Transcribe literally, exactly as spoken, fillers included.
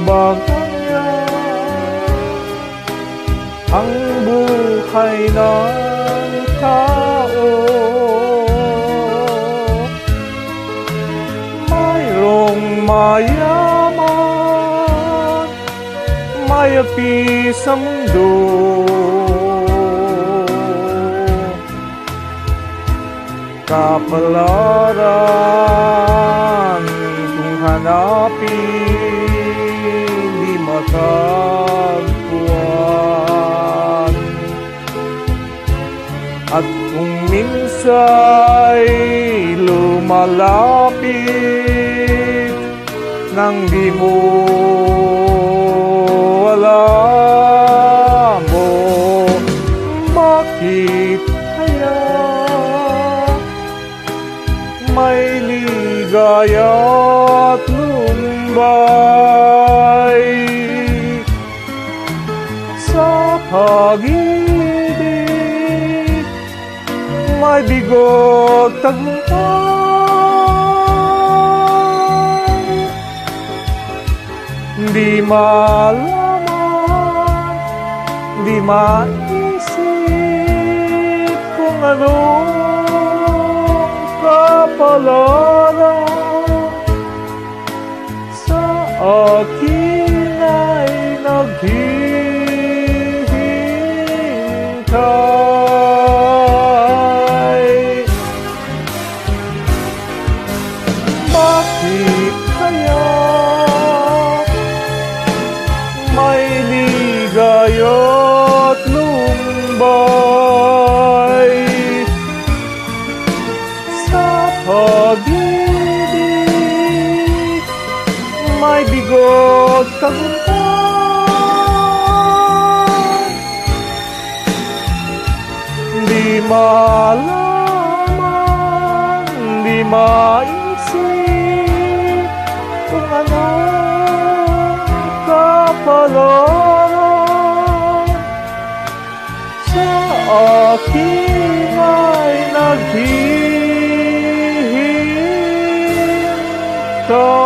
Bagaya ang buhay ng tao. Mayroong mayaman, mayagpis sa mundo. Kapalaran kung hanapin di matagpuan. At kung minsay lumalapit nang di mo alam, o bakit kaya may ligaya't lumbay sa pag-ibig, may bigo't tagumpay. Di malaman, di maisip kung anong kapalaran sa akin ay naghihintay. Bakit kaya may ligaya't lumbay sa pag-ibig, may bigo't tagumpay? Di malaman, di maisip kung anong kapalaran sa akin ay naghihintay.